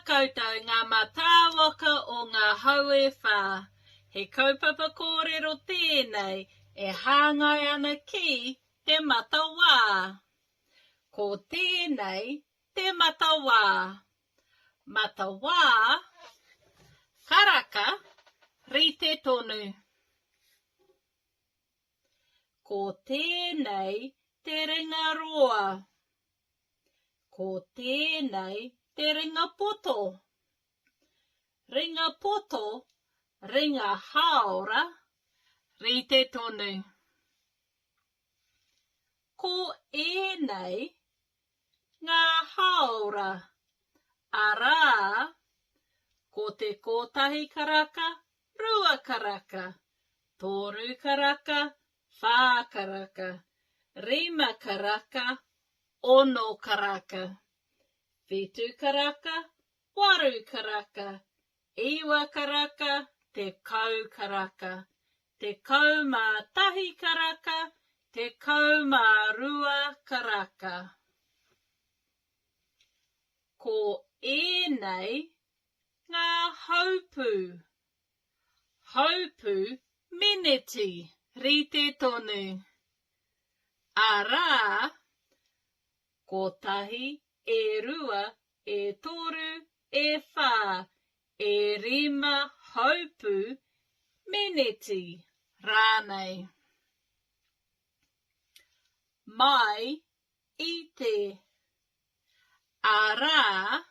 koutou ngā mātāwaka o ngā hau e whā. He kaupapa kōrero tēnei e hāngai ana ki te matawā. Ko tēnei te matawā. Matawā, karaka, rite tonu. Ko tēnei te ringa roa. Ko tēnei te ringa poto. Ringa poto, ringa hāora, rite tonu. Ko ēnei ngā hāora, arā, ko te kotahi karaka, rua karaka, toru karaka, whā karaka, rima karaka, ono karaka, whitu karaka, waru karaka, iwa karaka, tekau karaka, 11 karaka, 12 karaka. Ko ēnei ngā haupū. Haupū meneti rite tonu. Arā, kotahi, e rua, e toru, e whā, e rima haupū meneti rānei. Mai i te. Arā,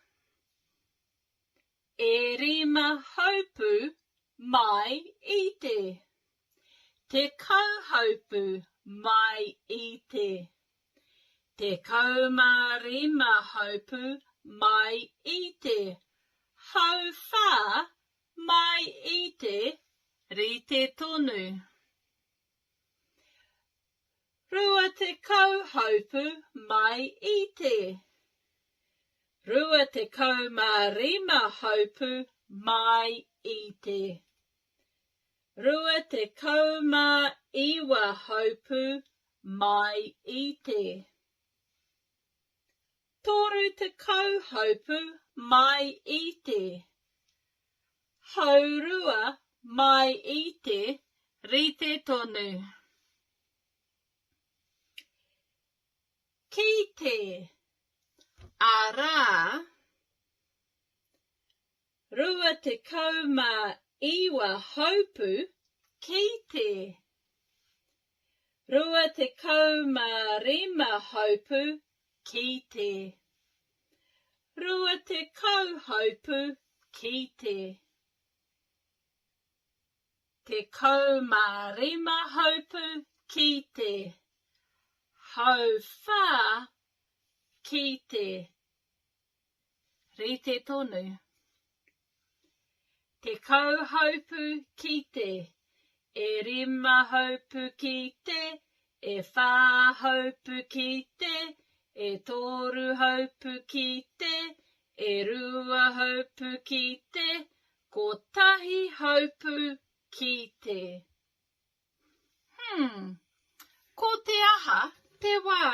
e rima haupū mai i te. 10 haupū mai i te. 15 haupū mai i te. Hauwhā mai i te rite tonu. 20 haupū mai i te. 25 haupū mai i te. 29 haupū mai i te. 30 haupū mai i te. Haurua mai i te rite tonu. Ki te, arā, 29 haupū ki te. 25 haupū ki te. 20 haupū ki te. 15 haupū ki te. Hauwhā ki te. Rite tonu. 10 haupū ki te, e rima haupū ki te, e whā haupū ki te, e toru haupū ki te, e rua haupū ki te, kotahi haupū ki te. Hmm, ko te aha te wā?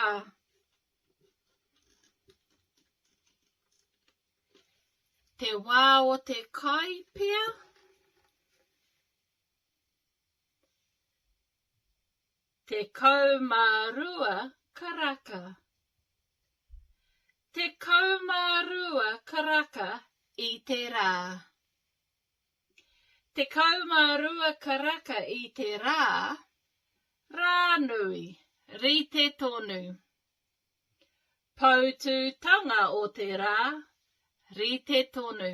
Te wā o te kai pea? 12 karaka. 12 karaka i te rā. 12 karaka i te rā, rānui, rite tonu. Poutūtanga o te rā, rite tonu.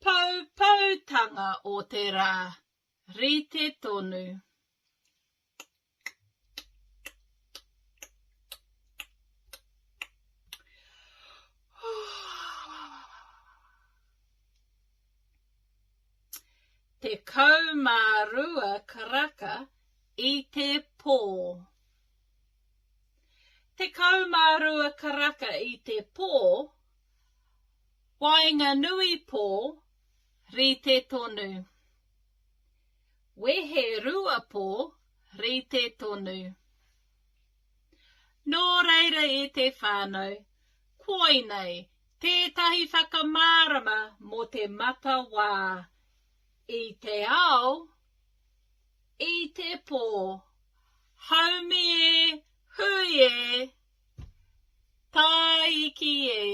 Poupoutanga o te rā, rite tonu. 12 karaka i te pō. 12 karaka i te pō, waenganui pō, rite tonu. Wehe rua pō, rite tonu. Nō reira e te whānau, koinei. Tētahi whakamārama mō te matawā i te ao, i te pō. Haumi e, hui e, tāiki e.